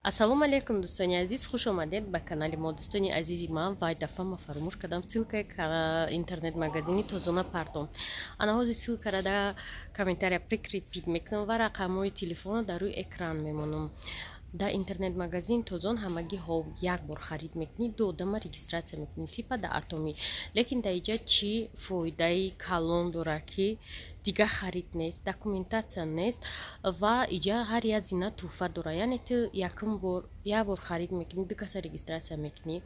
Ассалому алайкум, дӯстони азиз, хуш омадед ба канали мо. Дӯстони азизи ман, вай дафъа ма фаромӯш кардам ссылкаи интернет-магазини Тозона партом. Ана ҳозир ссылкара дар комментария прикрепить мекунам ва рақамҳои телефонро дар рӯи экран мемонам. Дар интернет-магазин Тозон ҳамагӣ ҳо як бор харид мекунӣ, ду одама регистрация мекунӣ, типа да Атоми. Лекин дар иҷа чӣ фоидаи калон дорад, ки дигар харид нест, документация нест ва иҷа ҳар як зина тӯҳфа дорад. Яъне ту якум бор як бор харид мекунӣ, ду каса регистрация мекунӣ,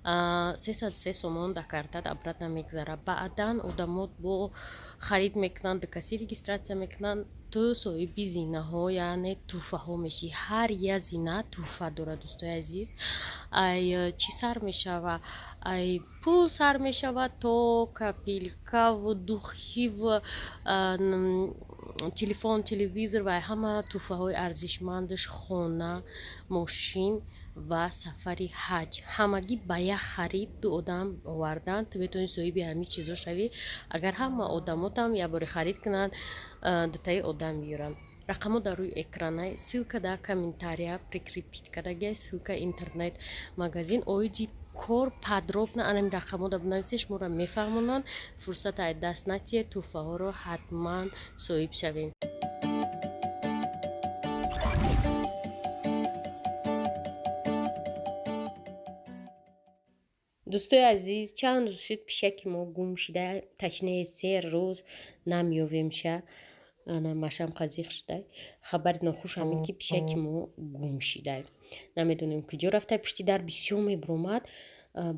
303 сомон дар картат обратно мегзарад. Баъдан одамо бо харид мекунанд, ду каси регистрация мекунанд, ту соҳиби зинаҳо, яъне тӯҳфаҳо мешӣ. Ҳар як зина тӯҳфа дорад, дӯстои азиз. Ай чӣ сар мешава? Ай пул сар мешава то копилкаву духиву телефон, телевизор ва ҳама тӯҳфаҳои арзишмандаш, хона, мошин ва сафари ҳаҷ. Ҳамагӣ ба як харид ду одам овардан, ту метавонӣ соҳиби ҳамин чизо шавӣ, агар ҳама одамотам якборе харид кунанд, дутаи одам биёранд. Рақамҳо дар рӯи экранай, ссылка дар комментария прикрепить кардагиай, ссылка интернет магазин. Оиди кор подробно анами рақамҳода бинависед, шуморо мефаҳмонанд. Фурсат ай даст натиҳед, тӯҳфаҳоро ҳатман соҳиб шавед. Дӯстои азиз, чанд рӯз шуд, пишаки мо гум шуда, точнее, 3 рӯз намеёвемша. Ана машам қазиқ шуда. Хабари нохуш ҳамин, ки пишаки мо гум шида, намедонем куҷо рафта. Пушти дар бисёр мебуромад,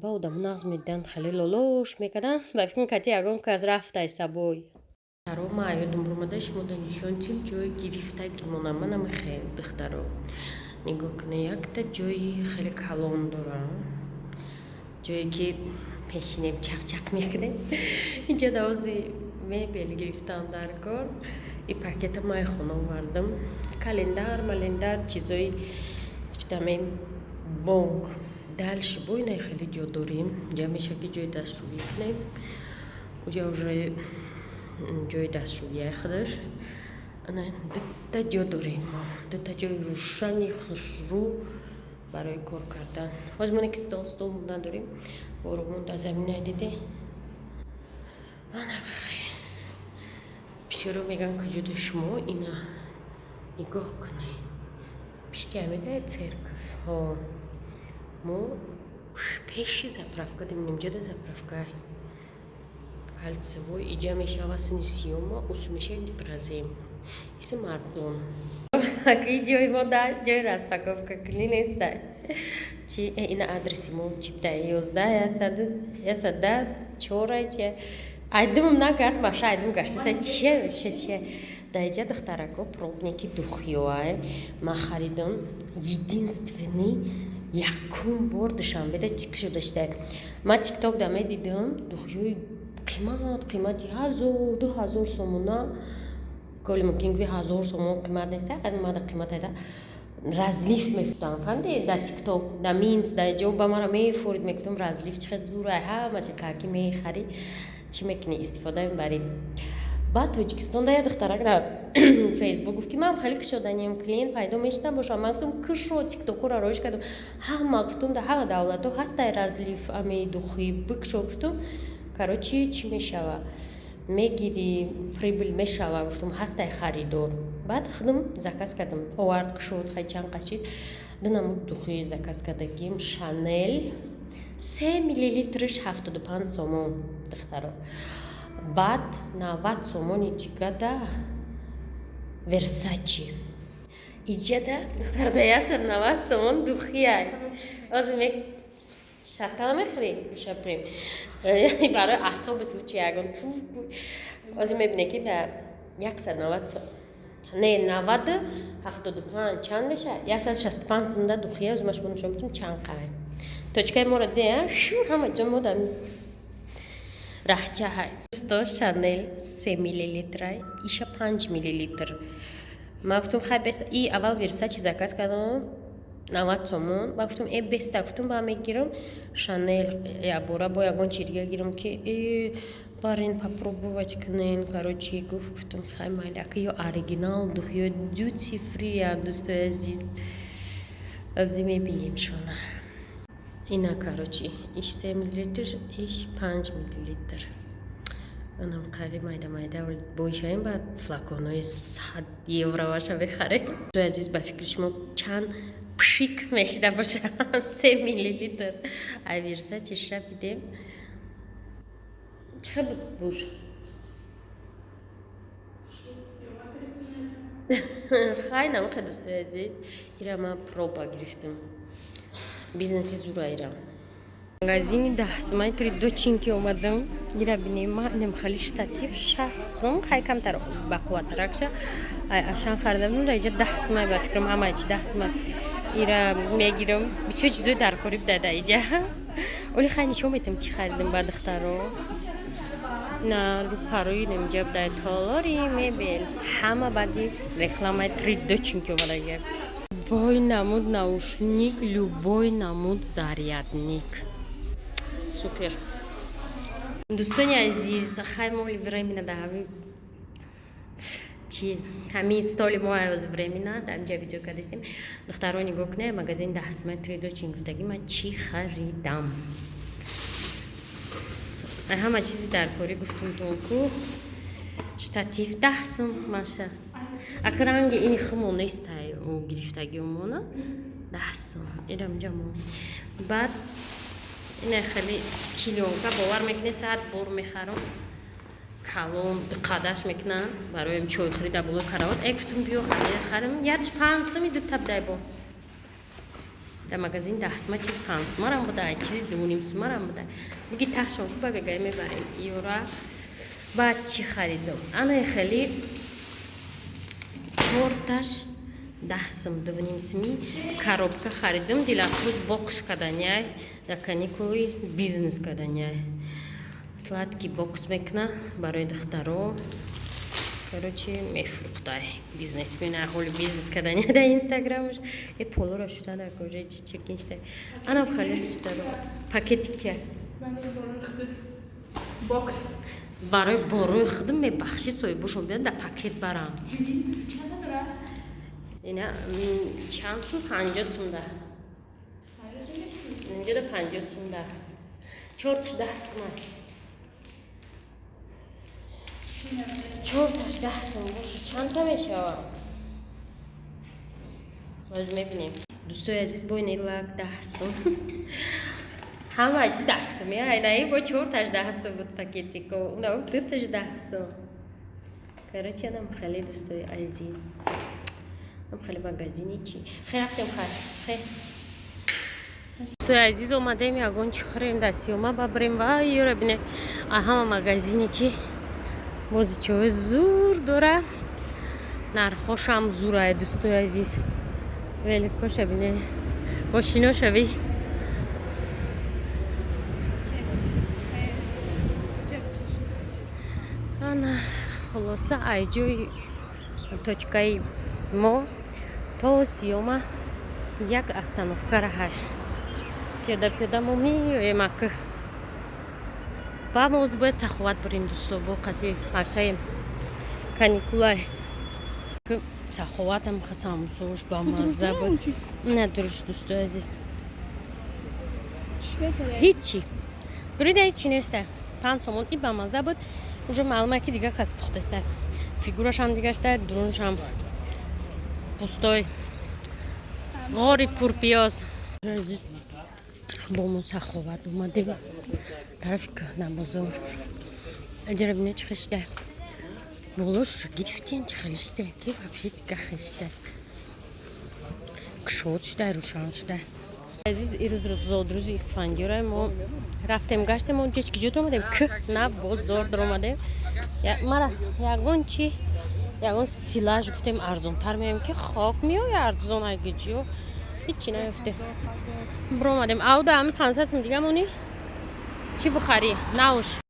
ба одамо нағз медиданд, хеле лолош мекарданд, ба фикр кати ягон кас рафтай сабой. Ма ёдум буромада, шумо нишон тим ҷои гирифта гимона. Манам хел, духтаро, нигоҳ кунед, якта ҷои хеле калон дорам, ҷое ки пешинем, чақчақ мекунем. Инҷа давози мебел гирифтам дар кор. И пакета май хона овардам, календар малендар, чизои спитамен, бонк. Дальше бо инаи хеле ҷо дорем. Ҷа меша, ки ҷои дастшӯӣ кунем, уҷа уже ҷои дастшӯияи худаш. Ана дута ҷо дорем, дута ҷои рӯшани хушрӯ барои кор кардан. Ҳозир моне ки стол надорем, боромон дар замина диде. Ана бисёро мегӯянд, куҷода шумо? Ина нигоҳ кунед, пишти ҳамида церковь ҳо, мо пеши заправка дем, нимҷода заправка кольцевой. Иҷа мешава сини сиёма, ус меша Днепрозем, иси мардон. Аки ҷои мо да ҷои распаковка кунӣ неста. Чи ина адреси мо чипта 11 100 чорай чи айдумам накард, маша айдум гаштаса. Чия чия чия дар иҷа, духтарако, пробники духиёай ман харидам. Единственный, якум бор Душанбеда чӣ шуда шуда. Ман Тикток да медидам духиёи қимат қимати, 1000, 2000 сомона. Коли мумкин гӯи, 1000 сомон қимат нест, мада қимат айда разлив мефутам, фаҳмиди? Дар Тикток, дар Минс, дар ҷо ба мара мефурид, мегуфтам, разлив чӣ хел зурай, ҳама чи каки мехарӣ, чӣ мекунӣ, истифода мебарӣ. Баъд Тоҷикистон да як духтарак дар Фейсбук гуфт, ки ман хеле кушоданием, клиент пайдо мешуда бошам. Ман гуфтам, кушо, тиктокҳоро роиш кардам ҳама, гуфтам, дар ҳама давлатҳо ҳастай разлив ами духи, бикушо, гуфтам. Короче, чӣ мешава, мегирӣ, прибыль мешава, гуфтам, ҳастай харидор. Баъд худам заказ кардам, овард, кушод, хай чанд қашид. Ду намуд духи заказ кардагим. Шанел 3 миллилитриш 75 сомон, духтаро. Баъд 90 сомони чигада Версачи. Иҷада, духтарда, 190 сомон духиай. Ҳозир шарта мехӯрӣ, шапрем барои асоби случай ягон. Ҳозир мебине, ки дар 190, не, наваду 75 чанд мешавад, 165 сомда духия. Ҳозир ман шумо нишон медиҳам чанд қай точкаи моро де шу ҳама ҷо мо дар раҳчаҳай. Сто Шанел 3 миллилитрай, иша 5 миллилитр. Ман гуфтам, хай беста. И аввал Версачи заказ кардам, 90 сомон. Ба гуфтам, э, беста, гуфтам, ба мегирам Шанел якбора, бо ягон чи дига гирам, ки э барин попробовать кунен. Короче, гуфт, гуфтам, хай майли, ака, ё оригинал дух, ё duty free. Дӯстои азиз. Абзи мебинем шона. Ина, короче, иш 3 миллилитр, иш 5 миллилитр. Анам қари майда майда боишаем, ба флаконои 100 евроваша бихарем. Азиз, ба фикри шумо чанд пшик мешида бошад 3 миллилитр? Ай Версаче шабидем, чӣ хел буд буш? Хай, намхе, дӯстои азиз, ира ман проба гирифтам. Бизнеси зура ира. Магазини даҳсумаи Три доченьки омадам. Ира бинем, ма инам хали штатив 60 сум, хай, камтар бақувваттаракша. Ай Ашан харида будам, дар иҷа 10 сумай, ба фикрам, ҳамаи чи 10 сумай. Ира мегирам, бисёр чизои даркорӣ буда дар иҷа. Оли хай, нишон метам, чӣ харидам ба духтаро. На рӯпарои инҷа дар толори мебел ҳама баъди рекламаи Три доченьки омадагия. Любой намуд наушник, любой намуд зарядник. Супер. Дӯстони азиз, хай, мо временно да ҳами чи ҳамин столи мо аз временно дар инҷа видео кардастем. Духтаро, нигоҳ кунед, магазин даҳсумаи Три доченьки гуфтагӣ, ман чӣ харидам. Ҳама чизи даркорӣ гуфтумтон ку. Штатив 10 сум, маша. Ака, ранги ини хумо нестай, гирифтагӣ умона 10 сум. Ирамҷа мо баъд ина хеле клеёнка, бовар мекунед, саат бор мехарам, калон қадаш мекунанд барои чойхӯрӣ дар болои каравот. Э, гуфтум, биё харам, якш 5 суми дута бидай. Бо дар магазин 10 сума чиз 5 сумарам буда, чизи 2,5 сумарам буда. Буги таҳшон ку, ба бегай мебарем ёра. Баъд чӣ харидам? Ана хеле чорташ 10 сум, 2,5 суми коробка харидам. Дилафрӯз бокс каданяй, дар каникулы бизнес каданяй, сладкий бокс мекуна барои духтаро. Короче, мефурӯхтай, бизнесмен, ҳоли бизнес каданя дар инстаграмаш. Э, полоро шута дар кожа чи чиркиншта. Анам хеле, духтаро, пакетик чия? Бокс. Барои борои худам мебахшӣ, соҳибошон биён, дар пакет барам. Ина чанд сум? 50 сум да инҷода, 50 сум да. Чорташ 10 сума, чорташ 10 сум боша, чандта мешава, боз мебинем. Дӯстои азиз, бо ини лак 10 сум, ҳама чи 10 сум. Айнаи бо чорташ 10 сум буд пакетико, уна дуташ 10 сум. Короче, анам хеле, дӯстои азиз, ам хеле магазини чи хе рафтем. Хай, хе, дӯстои азиз, омадем ягон чи хӯрем, дастиёма бабарем. Ва ёра бине, ҳама магазине ки бозичаҳои зур дора, нархошам зурае. Дӯстои азиз, великоша бине, мошиноша би. Ана, хулоса, ай ҷои точкаи мо то Сиёма як остановка раҳай. Пиёда пиёда мо меоем. Ака, ба мо оз бояд Саховат бурем, дӯсто, бо қати арсаи каникулай. Саховатам самсош бамазза буд. На, дуруст, дӯстои азиз, ҳичи дурида, ҳичи неста. 5 сомон и бамазза буд. Уже маълума, ки дига кас пухтаста, фигурашам дигашта, дуруншам пустой ғори пурпиёз. Азиз, бо мо Саховат омадем, тарафи Кӯҳнабозор. Аҷара бине, чӣ хешта болош гирифтен, чӣ хеле шуда, ки вообще дига хешта, кушод шуда, рӯшан шуда. Азиз, ирӯз зодрӯзи Исфандиёра. Мо рафтем, гаштем, мо ҷеч киҷо омадем, к на бозор даромадем. Мара ягон чи, ягон силаж гуфтем, арзонтар меоем, ки хок меоя арзон айгиҷиё, ҳичи наёфтем, биромадем. Ауда ами 500 сум дига мони, чӣ бухарӣ науш.